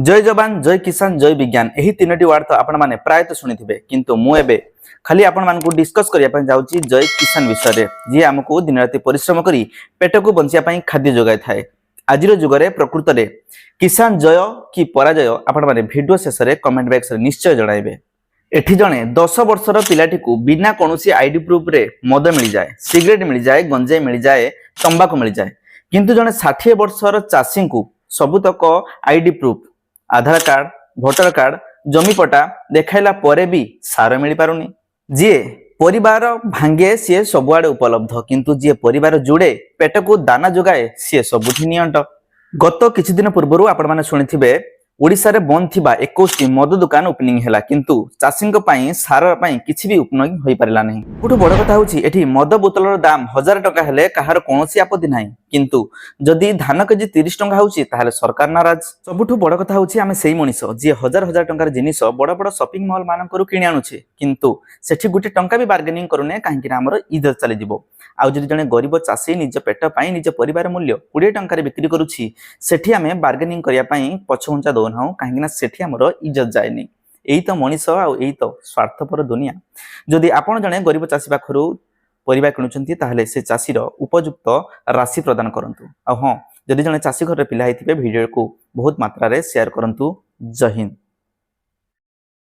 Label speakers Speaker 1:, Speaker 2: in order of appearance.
Speaker 1: ଜୟ ଯବାନ, ଜୟ କିଷାନ, ଜୟ ବିଜ୍ଞାନ, ଏହି ତିନୋଟି ୱାର୍ଡ ତ ଆପଣମାନେ ପ୍ରାୟତଃ ଶୁଣିଥିବେ। କିନ୍ତୁ ମୁଁ ଏବେ ଖାଲି ଆପଣମାନଙ୍କୁ ଡିସ୍କସ୍ କରିବା ପାଇଁ ଯାଉଛି ଜୟ କିଷାନ ବିଷୟରେ, ଯିଏ ଆମକୁ ଦିନରାତି ପରିଶ୍ରମ କରି ପେଟକୁ ବଞ୍ଚିବା ପାଇଁ ଖାଦ୍ୟ ଯୋଗାଇଥାଏ। ଆଜିର ଯୁଗରେ ପ୍ରକୃତରେ କିଷାନ ଜୟ କି ପରାଜୟ, ଆପଣମାନେ ଭିଡିଓ ଶେଷରେ କମେଣ୍ଟ ବକ୍ସରେ ନିଶ୍ଚୟ ଜଣାଇବେ। ଏଠି ଜଣେ 10 ବର୍ଷର ପିଲାଟିକୁ ବିନା କୌଣସି ଆଇଡି ପ୍ରୁଫରେ ମଦ ମିଳିଯାଏ, ସିଗାରେଟ ମିଳିଯାଏ, ଗଞ୍ଜେଇ ମିଳିଯାଏ, ତମ୍ବାକୁ ମିଳିଯାଏ। କିନ୍ତୁ ଜଣେ 60 ବର୍ଷର ଚାଷୀଙ୍କୁ ସବୁତକ ଆଇଡି ପ୍ରୁଫ, ଆଧାର କାର୍ଡ, ଭୋଟର କାର୍ଡ, ଜମି ପଟା ଦେଖାଇଲା ପରେ ବି ସାର ମିଳିପାରୁନି। ଯିଏ ପରିବାର ଭାଙ୍ଗେ ସିଏ ସବୁଆଡେ ଉପଲବ୍ଧ, କିନ୍ତୁ ଯିଏ ପରିବାର ଯୋଡେ, ପେଟକୁ ଦାନା ଯୋଗାଏ, ସିଏ ସବୁଠି ନିଅଣ୍ଟ। ଗତ କିଛି ଦିନ ପୂର୍ବରୁ ଆପଣମାନେ ଶୁଣିଥିବେ, ଓଡ଼ିଶାରେ ବନ୍ଦ ଥିବା 21ଟି ମଦ ଦୋକାନ ଓପନିଂ ହେଲା, କିନ୍ତୁ ଚାଷୀଙ୍କ ପାଇଁ ସାର ପାଇଁ କିଛି ବି ଓପନିଂ ହୋଇପାରିଲା ନାହିଁ। ସବୁଠୁ ବଡ କଥା ହେଉଛି, ଏଠି ମଦ ବୋତଲର ଦାମ 1000 ଟଙ୍କା ହେଲେ କାହାର କୌଣସି ଆପତ୍ତି ନାହିଁ, କିନ୍ତୁ ଯଦି ଧାନ କେଜି 30 ଟଙ୍କା ହେଉଛି, ତାହେଲେ ସରକାର ନାରାଜ। ସବୁଠୁ ବଡ କଥା ହେଉଛି, ଆମେ ସେଇ ମଣିଷ ଯିଏ ହଜାର ହଜାର ଟଙ୍କାର ଜିନିଷ ବଡ ବଡ ସପିଂ ମଲ୍ ମାନଙ୍କରୁ କିଣି ଆଣୁଛେ, କିନ୍ତୁ ସେଠି ଗୋଟେ ଟଙ୍କା ବି ବାର୍ଗେନିଂ କରୁନେ, କାହିଁକି ନା ଆମର ଇଜ୍ଜତ ଚାଲିଯିବ। ଆଉ ଯଦି ଜଣେ ଗରିବ ଚାଷୀ ନିଜ ପେଟ ପାଇଁ ନିଜ ପରିବାର ମୂଲ୍ୟ 20 ଟଙ୍କାରେ ବିକ୍ରି କରୁଛି, ସେଠି ଆମେ ବାର୍ଗେନିଂ କରିବା ପାଇଁ ପଛଘୁଞ୍ଚା ଦଉନାହୁଁ, କାହିଁକି ନା ସେଠି ଆମର ଇଜ୍ଜତ ଯାଏନି। ଏଇ ତ ମଣିଷ ଆଉ ଏଇ ତ ସ୍ୱାର୍ଥପର ଦୁନିଆ। ଯଦି ଆପଣ ଜଣେ ଗରିବ ଚାଷୀ ପାଖରୁ ପରିବା କିଣୁଛନ୍ତି, ତାହେଲେ ସେ ଚାଷୀର ଉପଯୁକ୍ତ ରାଶି ପ୍ରଦାନ କରନ୍ତୁ। ଆଉ ହଁ, ଯଦି ଜଣେ ଚାଷୀ ଘରର ପିଲା ହେଇଥିବେ, ଭିଡ଼ିଓକୁ ବହୁତ ମାତ୍ରାରେ ସେୟାର କରନ୍ତୁ। ଜୟ ହିନ୍ଦ।